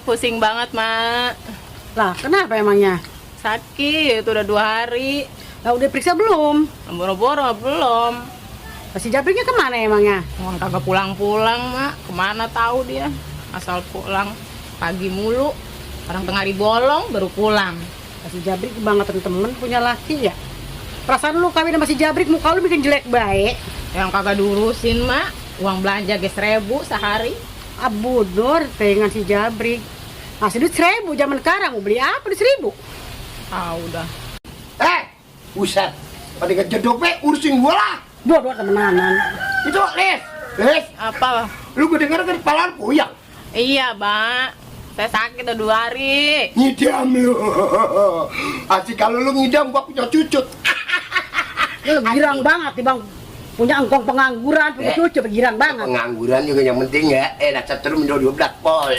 pusing banget, Mak. Lah, kenapa emangnya? Sakit, udah 2 hari. Lah, udah periksa belum? Boro-boro belum. Si Jabriknya kemana emangnya? Orang kagak pulang-pulang, Mak. Kemana tahu dia? Asal pulang pagi mulu. Orang tengah hari bolong baru pulang. Si Jabrik kebangetan temen punya laki ya. Perasaan lu kawin sama si Jabrik muka lu bikin jelek baik. Yang kagak diurusin, Mak. Uang belanja ge 1.000 sehari. Abudor dengan si Jabrik. Ngasih duit 1.000 zaman sekarang mau beli apa di 1.000? Ah, udah. Buset. Pada kejedok be urusin gua lah. Dua temenanan. Itu Les. Apa? Lu gue denger kan kepala lu puyeng. Iya, Mak. Saya sakit udah 2 hari. Ngidam lu. Asik kalau lu ngidam gua punya cucut. Lu girang banget nih Bang. Punya engkong pengangguran, punya cucu girang banget. Pengangguran juga yang penting ya. Dasar terus minum 12 pol.